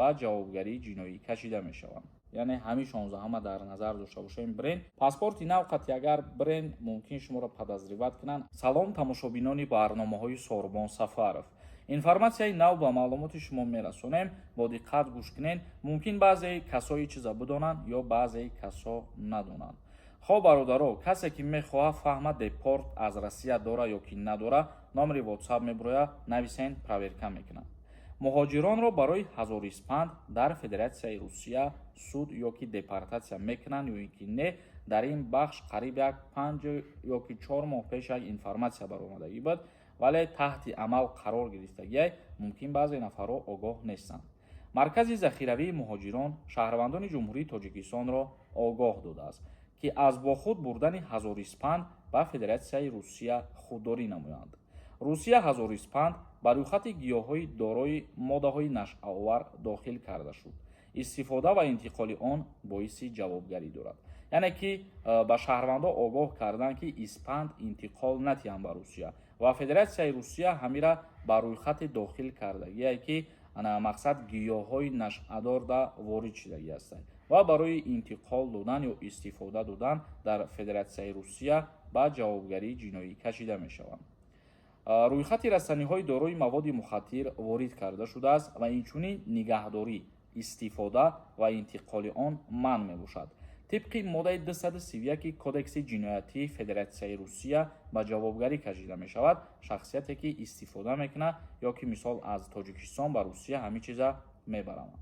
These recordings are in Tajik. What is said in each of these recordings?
Ба ҷавобгарии ҷиноӣ кашида мешаванд. Яъне ҳамин 16-ма дар назар дошта бошем, бирен. Паспорти нав қати агар бирен, мумкин шуморо подозревать кунанд. Салом, тамошобинони барномаҳои Сорбон Сафаров. Информатсияи нав ба маълумоти шумо мерасонем, бо диққат гӯш кунед. Мумкин баъзеи касои чиза бидонанд ё баъзеи касо надонанд. Хоб, бародаро, касе ки мехоҳад фаҳмад, депорт аз Россия дора ё ки надора, номери WhatsApp мебурояд, нависен, проверка мекунад. Муҳоҷиронро барои ҳазориспанд дар Федератсияи Русия суд ё ки депортатсия мекунанд ё ин ки не? Дар ин бахш қариб як 5 ё ки 4 моҳ пеш як информатсия баромадагӣ буд, вале таҳти амал қарор гирифтагиай. Мумкин баъзе нафарҳо огоҳ нестанд. Маркази захиравии муҳоҷирон шаҳрвандони Ҷумҳурии Тоҷикистонро огоҳ додааст, ки аз бо худ бурдани ҳазориспанд ба Федератсияи Русия худдорӣ намоянд. Русия ҳазориспанд ба рӯйхати гиёҳҳои дорои моддаҳои нашъаовар дохил карда шуд. Истифода ва интиқоли он боиси ҷавобгарӣ дорад. Яъне ки ба шаҳрвандо огоҳ карданд, ки испанд интиқол натиҳанд ба Русия, ва Федератсияи Русия ҳамира ба рӯйхати дохил кардагие, ки мақсад гиёҳҳои нашъадорда ворид шудагӣ ҳастанд ва барои интиқол додан ё истифода додан дар Федератсияи Русия ба ҷавобгарии ҷиноӣ кашида мешаванд. Рӯйхати растаниҳои дорои маводи мухаттир ворид карда шудааст ва инчунин нигаҳдорӣ, истифода ва интиқоли он манъ мебошад. Тибқи моддаи 231 Кодекси ҷиноятии Федератсияи Русия ба ҷавобгарӣ кашида мешавад шахсияте, ки истифода мекунад ё ки, мисол, аз Тоҷикистон ба Русия ҳамин чиза мебарамад.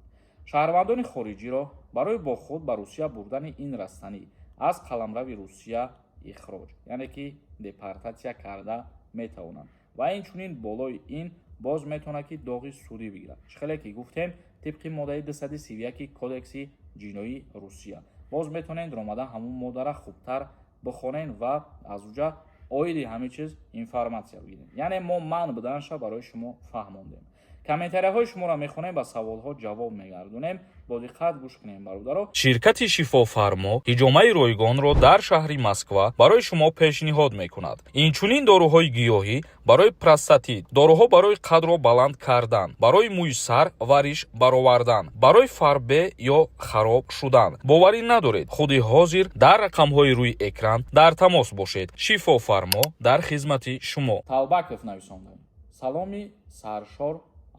Шаҳрвандони хориҷиро барои бо худ ба Русия бурдани ин растанӣ аз қаламрави Русия ихроҷ, яъне ки депортатсия карда метавонанд ва инчунин болои ин боз метавонад, ки доғи судӣ бигирад. Чӣ хеле ки гуфтем, тибқи моддаи 231 Кодекси ҷиноии Русия. Боз метавонед омада ҳамун моддара хубтар бихонед ва аз уҷа оиди ҳамин чиз информатсия бигиред. Яъне мо манъ буданаша барои шумо фаҳмондем. Комментарияҳои шуморо мехонем, ба саволҳо ҷавоб мегардонем. Бо диққат гӯш кунем, бародаро. Ширкати «Шифофармо» ҳиҷомаи ройгонро дар шаҳри Москва барои шумо пешниҳод мекунад. Инчунин доруҳои гиёҳӣ барои простатит, доруҳо барои қадро баланд кардан, барои мӯи сар ва риш баровардан, барои фарбе ё хароб шудан. Боварӣ надоред? Худи ҳозир дар рақамҳои рӯи экран дар тамос бошед. «Шифофармо» дар хизмати шумо. Талбаков нависонда: «Саломи саршор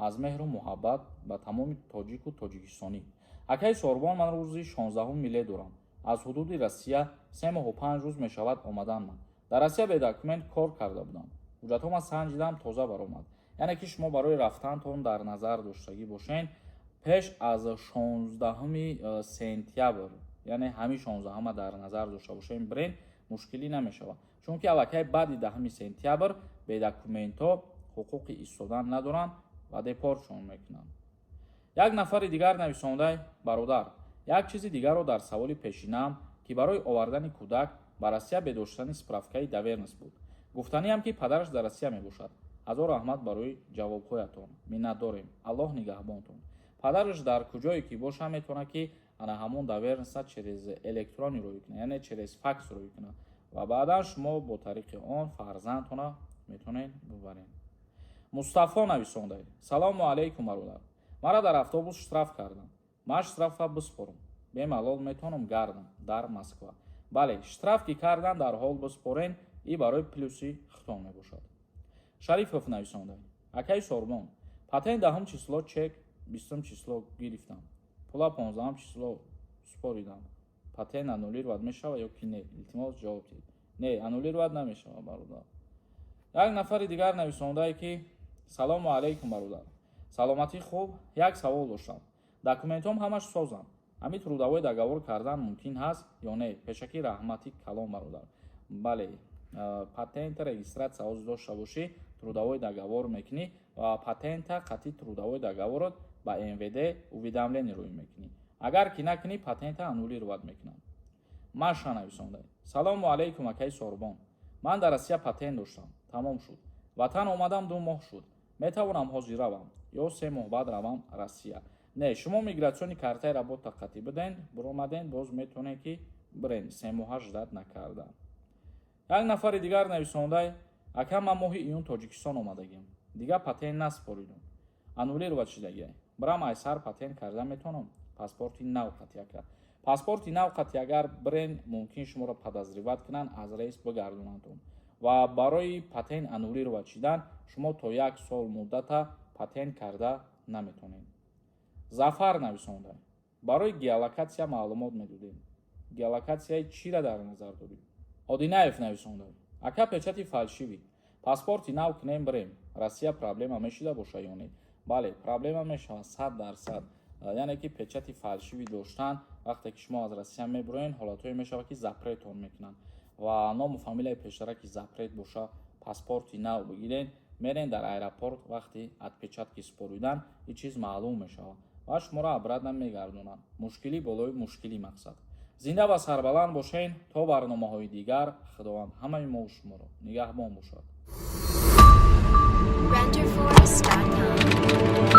аз меҳру муҳаббат ба тамоми тоҷику тоҷикистонӣ. Акаи Сорбон, ман рӯзи 16-ум билет дорам. Аз ҳудуди Россия 3 моҳу 5 рӯз мешавад омадан. Ман дар Россия бе документ кор карда будам. Ҳуҷҷатҳома санҷидам, тоза баромад». Яъне ки шумо барои рафтантон дар назар доштагӣ бошен, пеш аз 16-уми сентябр, яъне ҳамин 16-ума дар назар дошта бошем, бирен, мушкилӣ намешавад, чунки аллакай баъди 10-уми сентябр бе документҳо ҳуқуқи истодан надоранд ва депортшон мекунанд. Як нафари дигар нависондай: «Бародар, як чизи дигарро дар саволи пешинаам, ки барои овардани кӯдак ба Россия бе доштани справкаи доверенность буд, гуфтаниам, ки падараш дар Россия мебошад. Ҳазор раҳмат барои ҷавобҳоятон, миннатдорем, Аллоҳ нигаҳбонтон». Падараш дар куҷое ки боша, метавонад, ки ана ҳамон доверенность через электронӣ рӯй кунад, яъне через факс рӯй кунад, ва баъдан шумо бо тариқи он фарзандтона метавонед бубаред. Мустафо нависонда: «Салому алайкум, бародар. Мара дар автобус штраф кардам. Ман штрафа биспорам, бемалол метавонам гардам дар Москва?» Бале, штраф ки кардан, дар ҳол биспорен, и барои плюси хитон мебошад. Шарифов нависонда: «Акаи Сорбон, патент 10-ум число, чек 20-ум число гирифтам, пула 15-ум число супоридам. Патент аннулировать мешава ё ки не? Илтимос, ҷавоб диҳед». Не, аннулировать намешава, бародар. Як нафари дигар нависондае, ки: «Салому алайкум, бародар, саломатӣ хуб? Як савол доштам. Документҳом ҳамаш созанд, ҳамин трудовой договор кардан мумкин ҳаст ё не? Пешакӣ раҳмати калон, бародар». Бале, патента регистрация ҳозир дошта бошӣ, трудовой договор мекунӣ ва патента қатъи трудовой договорот ба МВД уведомление рӯй мекунӣ. Агар ки накунӣ, патента аннулировать мекунанд. Маша нависонда: «Салому алайкум, акаи Сорбон. Ман дар Россия патент доштам, тамом шуд. Ватан омадам, 2 моҳ шуд. Метавонам ҳозир равам ё 3 моҳ баъд равам Россия?» Не, шумо миграционный картаи работа қатъӣ биден, биромаден, боз метавонед, ки бирен, 3 моҳа ждать накарда. Як нафари дигар нависондай: «Ака, ман моҳи июн Тоҷикистон омадагим, дигар патент наспоридум, аннулировать шудагиай. Бирам, айсар патент карда метавонам? Паспорти нав қатъи, паспорти нав қатъи агар бирен, мумкин шуморо подозревать кунанд, аз рейс бигардонандтон ва барои патент аннулировать шидан шумо то як сол муддата патент карда наметавонед. Зафар нависонда: барои геолокатсия маълумот медодем. Геолокатсияи чира дар назар дорӣ? Одинаев нависонда: ака, печати фальшивый паспорти нав кунем, бирем Россия, проблема мешида боша ё не? Бале, проблема мешавад 100%. Яъне ки печати фальшивый доштан, вақте ки шумо аз Россия мебуроен, ҳолатҳое мешавад, ки запретон мекунанд ва ному фамилияи пештара ки запрет боша, паспорти нав бигирен, мерен дар аэропорт, вақти отпечатки супоридан ин чиз маълум мешавад ва шуморо обратно мегардонанд. Мушкилӣ болои мушкилӣ. Мақсад, зинда ва сарбаланд бошен. То барномаҳои дигар Худованд ҳамаи мову шуморо нигаҳбон бошад. Renderforest.com.